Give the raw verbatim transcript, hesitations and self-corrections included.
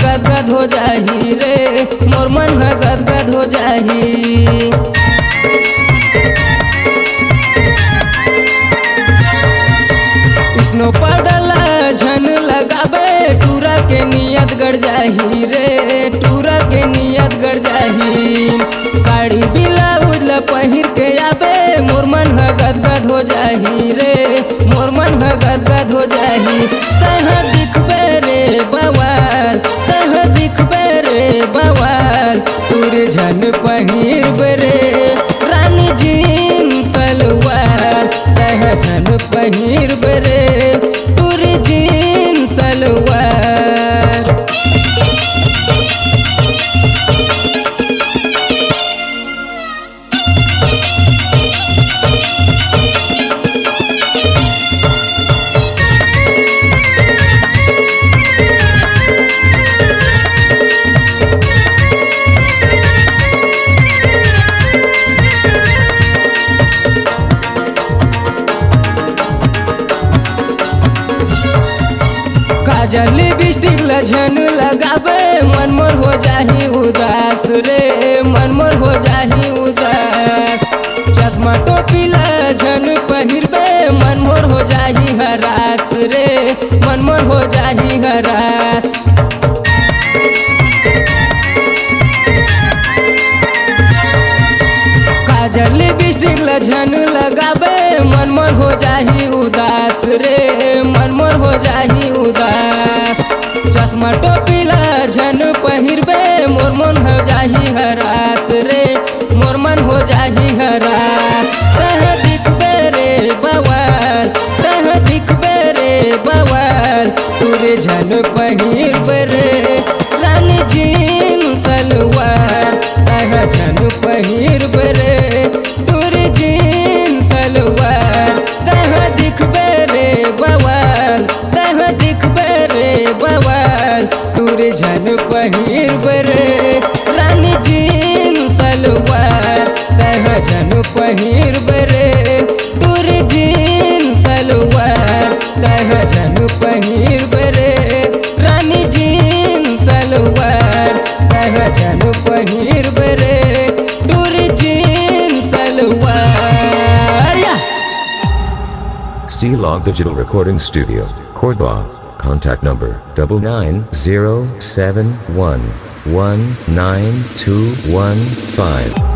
गदगद हो जाही रे, मोर मन ह गदगद हो जाही। स्नो पाउडर ला झन लगाबे, टूरा के नियत गड़ जाही रे, टूरा के नियत गड़ जाही। साड़ी ब्लाउज ला पहिर के आबे, मोर मन ह गदगद हो जाही रे, मोर मन ह गदगद हो जाही। तैं ह दिखबे रे बवाल, तैं ह दिखबे रे बवाल, टूरी झन पहिरबे रे रानी जींस सलवार, तैं ह झन पहिरबे रे टूरी जींस सलवार। काजल लिपस्टिक ल झन लगाबे, मन मोर हो जाही उदास रे, मन मोर हो जाही उदास। चश्मा टोपी ल झन पहिरबे, मन मोर हो जाही हरास रे, मन मोर हो जाही हरास। काजल लिपस्टिक ल झन लगाबे, मन मोर हो जाही उदास रे, मन मोर हो जाही उदास। चश्मा टोपी ल झन पहिरबे, मोर मन हो जाही हरास रे, मोर मन हो जाही हरास। तैं ह दिखबे रे बवाल, तैं ह दिखबे रे बवाल, टूरी झन पहिरबे रे रानी जींस सलवार, तैं ह झन पहिरबे रे टूरी जींस सलवार। तैं ह दिखबे रे बवाल, तैं ह दिखबे रे बवाल, टूरी झन पहिरबे रे रानी जींस सलवार, तैं ह झन पहिरबे रे टूरी जींस सलवार, तैं ह झन पहिरबे रे रानी जींस सलवार, तैं ह झन पहिरबे रे टूरी जींस सलवार। या! C Log Digital Recording Studio, Cordoba. Contact number double nine zero seven one one nine two one five.